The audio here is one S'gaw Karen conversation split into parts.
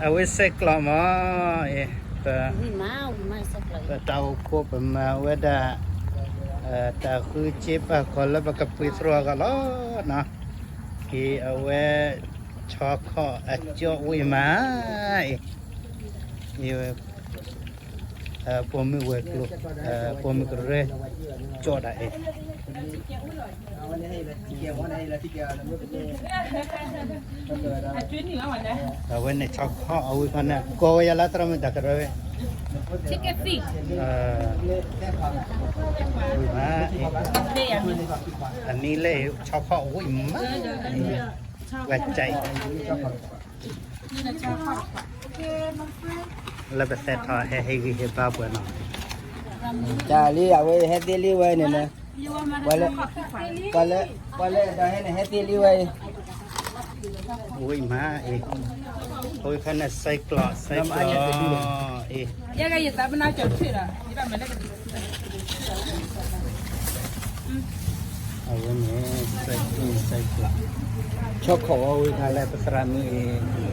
အဝဲစဲးကျိးမး, ပ, ပတၢ်အိၣ်ဖှိၣ်ပမၤဝဲဒၣ် တၢ်ဃုစ့ပာ်ခီၣ်လၢပကပှ့ၤသရိာ်အဂီၢ်လီၤနီၤ, က့ၤအဝဲ ဆီခီၣ်အကၠီဝံၣ်မးအံၤ, အံၤ ပိာ်မုၣ်ဝဲၤကျိၤ, ပိာ်မုၣ်ကရၢကၠီဒၣ်အံၤ အဝဲန့ၣ်ဆီခီၣ်အဝံၣ်ခီန့ၣ် ကိးဝဲယၤလၢသရၣ်မုၣ်တၢ်ကရၢဝဲ, ဝံၣ်မး, အမံၤလၢ ဆီခီၣ်အဝံၣ်မး, ဝဲကၠဲး လၢပသဲထီၣ်ဟဲဟ့ၣ်ဂံၢ်ဟ့ၣ်ဘါပှၤနီၤ, တၢ်လံ အဝဲဟဲသ့လံဝဲန့ၣ်, ပှၤလၢ, ပှၤလၢ, ပှၤလၢဒီးဟဲန့ၣ် ဟဲသ့လံဝဲအံၤ, ဝံၣ်မးအံၤ, အဝံၣ်ခီန့ၣ် စဲးကျိး စဲးကျိးအံၤ အဝဲန့ၣ် ဆီခီၣ်အဝံၣ်ခီလၢပသရၣ်မုၣ်အံၤ,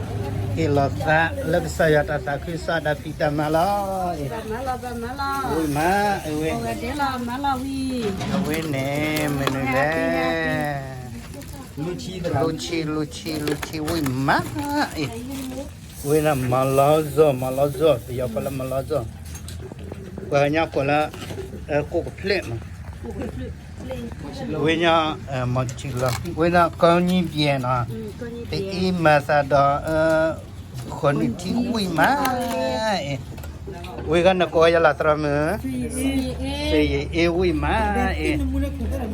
ဟ့ၣ်လီၤသးလၢကစၢ်ယွၤတၢ်သးခုကစီၣ်တၢ်ဖံးတၢ်မၤလီၤအံၤ, ဝံၣ်မးအဝဲ, အဝဲန့ၣ်မနုၤလဲၣ်, လူၤဆံ လူၤဆံ လူၤဆံဝံၣ်မးအံၤ, ဝဲဒၣ်မၤလီၤစီၤ မၤလီၤစီၤ ပယီၤကိးလၢမၤလီၤစီၤ, ပှၤကညီကိးလၢ ကိးကဖျၢၣ်မး ဝဲညီ မၤကဆံလီၤ ဝဲဒၣ်ကီၢ်နံၣ်ပျဲနီၤ, တအ့မၤသးဒီး ဃိးနုၢ်ထံဝံၣ်မးအံၤ, ဝဲဂၤနကိးယၤလီၤသရၣ်မုၣ်, စ့ယအ့ဝံၣ်မးအံၤ,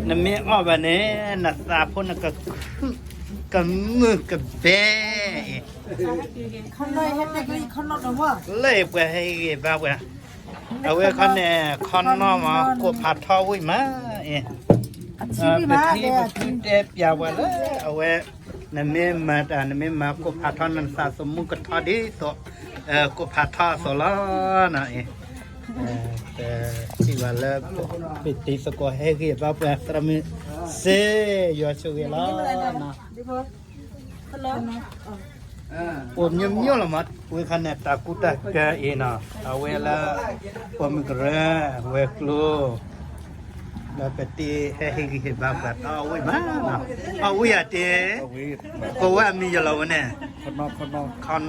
နမ့ၢ်အီၣ်ဘၣ်န့ၣ် နသးဖိနကခုၣ်ကမုာ်ကဘဲအံၤ, လၢပှၤဟ့ၣ်ဂံၢ်ဘါပှၤ, အဝဲခီန့ၣ် ခီနီၢ်မး ကိးဖးထီဝံၣ်မးအံၤ, ပဖုတဲပျးပှၤလၢအဝဲ နမ့ၢ်မၤတၢ် နမ့ၢ်မၤကိးဖးထီ နသးသမူကထီဒ်သိး ကိးဖးထီအသိးလီၤနီၤအံၤ, ပထံၣ်ဘၣ်လၢ ပတံၤသကိးဟဲဂံၢ်ဘါပှၤသရၣ်မုၣ် စ့ယွၤဆိၣ်ဂ့ၤလီၤနီၤ အိၣ်မ့ၢ်မ့ၢ်လီၤမး ဝဲခါန့ၣ် တၢ်ကူတၢ်ကၤအံၤနီၤ အဝဲလၢ ပိာ်မုၣ်ကရၢ ဝဲၤကျိၤ လၢပတံၤဟဲဟ့ၣ်ဂံၢ်ဟ့ၣ်ဘါပှၤတၢ်အီၣ်ဝံၣ်မး, အီၣ်ဝံၣ်ယၤတ့, ကိးဝဲအမံၤယလီၤဝဲန့ၣ်, ခီနီ ခီနီ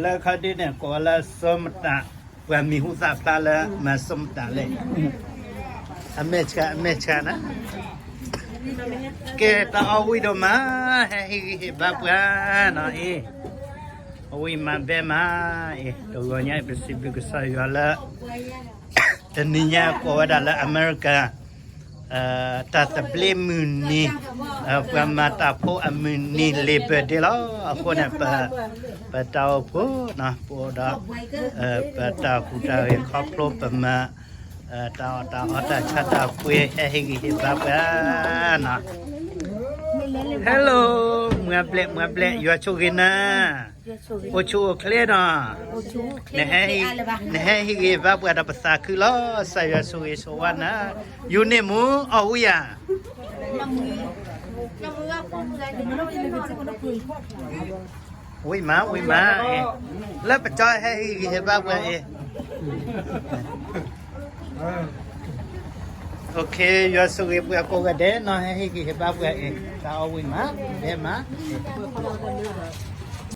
လၢခီဒ်န့ၣ် ကိးဝဲလၢစိမတး, ပှၤမံၤဟူသၣ်ဖျါလၢမၤစိမတးလဲၣ်, အမဲာ်ဆှး အမဲာ်ဆှးနၤ ကဲတၢ်အီၣ်ဝံၣ်ဒိၣ်မး, ဟဲဟ့ၣ်ဂံၢ်ဟ့ၣ်ဘါပှၤနီၤအံၤ, အဝံၣ်မးဘဲမးအံၤ, တဂီၤညါအံၤ ပစံးဘျုးကစၢ်ယွၤလၢ တနံၤညါကိးဝဲဒၣ်လၢအမဲရကၤ တၢ်သဘျ့မုၢ်နံၤ, ပှၤမၤတၢ်ဖိအမုၢ်နံၤ Labor Day လီၤ. အဃိန့ၣ် ပတၢ်အိၣ်ဖှိၣ် ပအိၣ်ဒီး ပတၢ်ဟူးတၢ်ဂဲၤခီဖျိပမၤ တၢ်အီၣ်တၢ်အီတၢ်ဆါတၢ်ပှ့ၤ ဟဲဟ့ၣ်ဂံၢ်ဟ့ၣ်ဘါပှၤနီၤ. Hello, မွၤဘျဲၣ် မွၤဘျဲၣ် ယွၤဆိၣ်ဂ့ၤနၤ, အိၣ်ဆူၣ်အိၣ်ချ့နီၤ, နဟဲဟ့ၣ်ဂံၢ်ဘါပှၤဒီးပသးခုလီၤ. ကစၢ်ယွၤဆိၣ်ဂ့ၤဆိၣ်ဝါနၤ, ယိၤန့ၢ်မူ အီၣ်ဝံၣ်ယၤ ဝံၣ်မး ဝံၣ်မး, လၢပကၠီဟဲဟ့ၣ်ဂံၢ်ဟ့ၣ်ဘါပှၤအံၤ, ယွၤဆိၣ်ဂ့ၤပှၤကိးဂၤဒဲးနီၤ, ဟဲဟ့ၣ်ဂံၢ်ဟ့ၣ်ဘါပှၤအံၤ တၢ်အီၣ်ဝံၣ်မး ဘဲမး.